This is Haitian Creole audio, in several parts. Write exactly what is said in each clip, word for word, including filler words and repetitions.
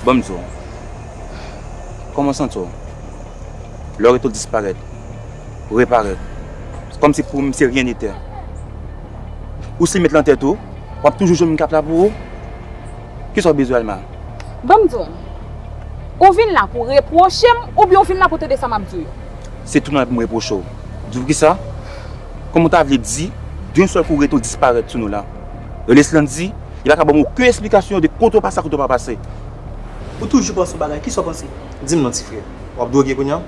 Ban m di w, kòman w santi w lè w rete w disparèt, reparèt, kòmsi pou m se ryen ni tè? Ou si met lan tèt ou, w ap toujou jwenn moun k ap la pou ou? Kisa w bezwen, Alma? Ban m di w, ou vin la pou w repwoche m oubyen ou vin la pou w tande sa m ap di w yo? Se tou nan pou m repwoche w. Di w kisa? Kòman w ta vle di, d'un sèl kou rete w disparèt sou nou la? Leslan di, li pa ka ban m okenn esplikasyon de kote w pase ak kote w pa pase. Ou toujou panse yon bagay, kisa w panse? Di m non, ti frè. W ap dwoge kounye a?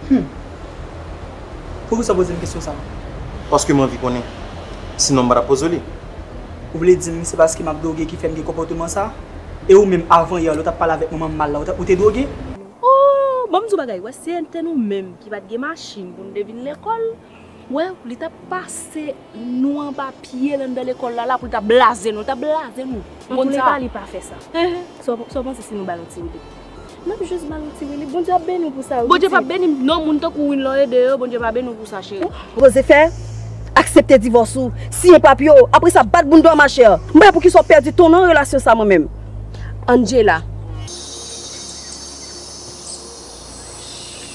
Hmm. Poukisa w poze m kesyon sa a? Paske m anvi konnen. Sinon, m pa t ap poze w li. Ou vle di m se paske m ap dwoge ki fè m gen konpòteman sa a? E ou menm, avan yè, lè w t ap pale avèk manman m mal la, ou t ap, ou te dwoge? Oh, ban m di w bagay, wè, se enten nou menm ki pa t gen machin pou n te vin lekòl. Wè, li t ap pase nou anba pye l anndan lekòl la, la pou l ta blaze nou, l t ap blaze nou. Antouleka, li pa fè sa. Sa w, sa w panse si nou ba l yon ti rele? M ap jis ba l yon ti rele. Bondye ap beni w pou sa, wi. Bondye p ap beni m. Non, moun tankou Winlo ede yo, Bondye pa beni w pou sa, cheri. Poze fè, aksepte divòs ou, siyen papye w, apre sa bat bounda w machè. M pa wè poukisa w pèdi tan w nan relasyon sa mwen menm. Angela.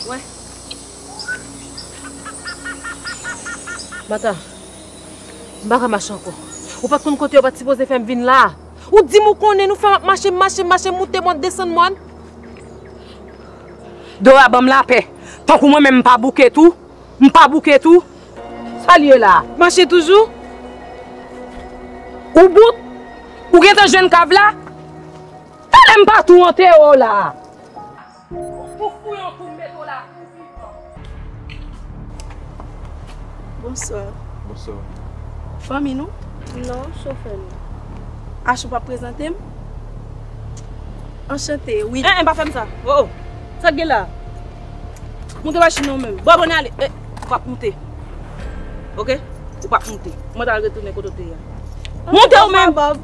Wè. Mata, m pa ka mache ankò. Ou pa t konn kote yo pa t sipoze fè m vin la. Ou di m ou konnen nou fè m ap mache, m mache, m mache, m moute mòn, desann mòn. Dora, ban m lapè. Tankou mwen menm m pa bouke tou. M pa bouke tou. Sa l ye la? Mache toujou. Ou bout? Ou gentan jwenn kav la? Talè m pa tou antere w la. Ou fouye yon kou m mete w la, ou vivan. Bonswa. Bonswa. Fanmi nou? Non, chofè nou. Ach, ou p ap prezante m? Anchante, wi. En, en, pa fè m sa. Oh, oh. Sa k gen la? Moute machin nan ou menm. Bon, bon, ale. Eh, ou p ap moute. Oke? Ou p ap moute. Mwen t al retounen kote w te ye a. Moute ou menm. Bòb.